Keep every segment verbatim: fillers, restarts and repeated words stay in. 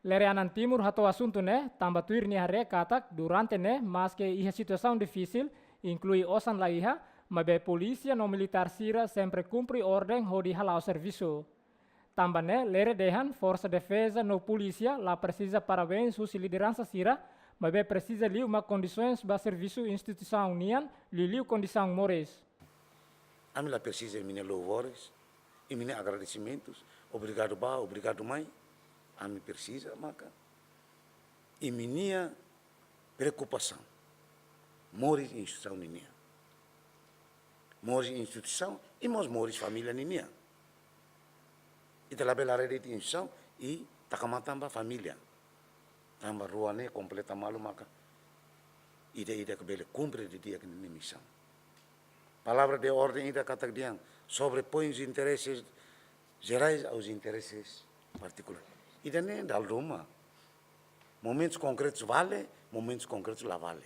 Lere-anan Timur hato'o asuntu ne'e, tanba tuir nia haree katak, durante ne'e, maske iha situasaun difisil, inklui osan la iha, maibé polísia no militár sira sempre kumpre orden hodi hala'o servisu. Tanba ne'e, Lere dehan Forsa Defeza no polísia la presiza parabéns husi lideransa sira, maibé presiza liu mak kondisoens ba servisu instituisaun nian, liuliu kondisaun moris. Ami la presiza imi-nia louvores, imi-nia agradesimentus, obrigadu bá, obrigadu mai. Ami presiza maka imi-nia preokupasaun moris instituisaun ninian. Moris instituisaun i mós moris família ninian. Ita labele haree de'it instituisaun i taka matan ba família. Tanba rua ne'e kompleta malu maka ida-idak bele kumpre didi'ak ninia misaun. Palavra de orden ida katak dehan sobrepõe os interesses gerais aos interesses particulares. Ida-ne'e dala ruma. Momentus konkretus vale, momentus konkretus la vale.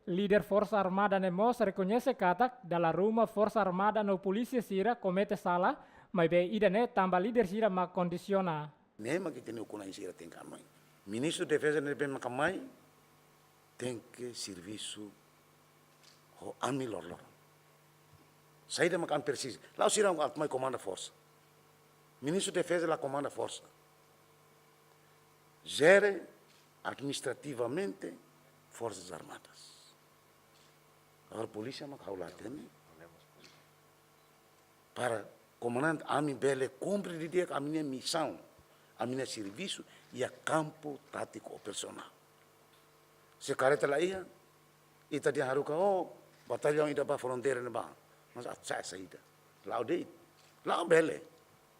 Líder Forsa Armada ne'e mós rekoñese katak, dala ruma Forsa Armada no polísia sira komete sala, maibé ida-ne'e tanba líder sira mak kondisiona. Ne'e mak ita-nia ukun-na'in sira tenke hanoin. Ministru Defeza ne'ebé maka mai, tenke servisu ho ami loroloron. Saida maka ami presiza. La'ós sira atu mai komanda forsa. Ministru Defeza la komanda forsa. Jere administrativamente Forsas Armadas. Agora polísia maka ha'u la hatene. Para komandante ami bele kumpre didi'ak ami-nia misaun, ami-nia servisu iha kampu tátiku operasionál. Se kareta la iha, ita dehan haruka, oh, batallaun ida bá fronteira ne'ebá. Mas atu sa'e saida? La'o de'it. La'o bele.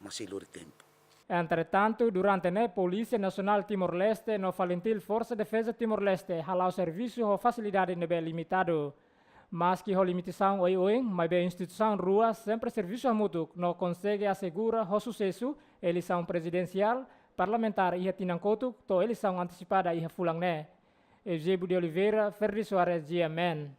Mas sei lori tempu. Entretantu, durante ne'e, Polísia Nasionál Timor-Leste no FALINTIL Forsa Defeza Timor-Leste hala'o servisu ho fasilidade ne'ebé limitadu. Maski ho limitasaun oioin, maibé instituisaun rua sempre servisu hamutuk no konsege asegura ho susesu eleisaun prezidensiál, parlamentár iha tinan kotuk, to'o eleisaun antesipada iha fulan ne'e. Eusébio de Oliveira, Ferdi Soares, G M N.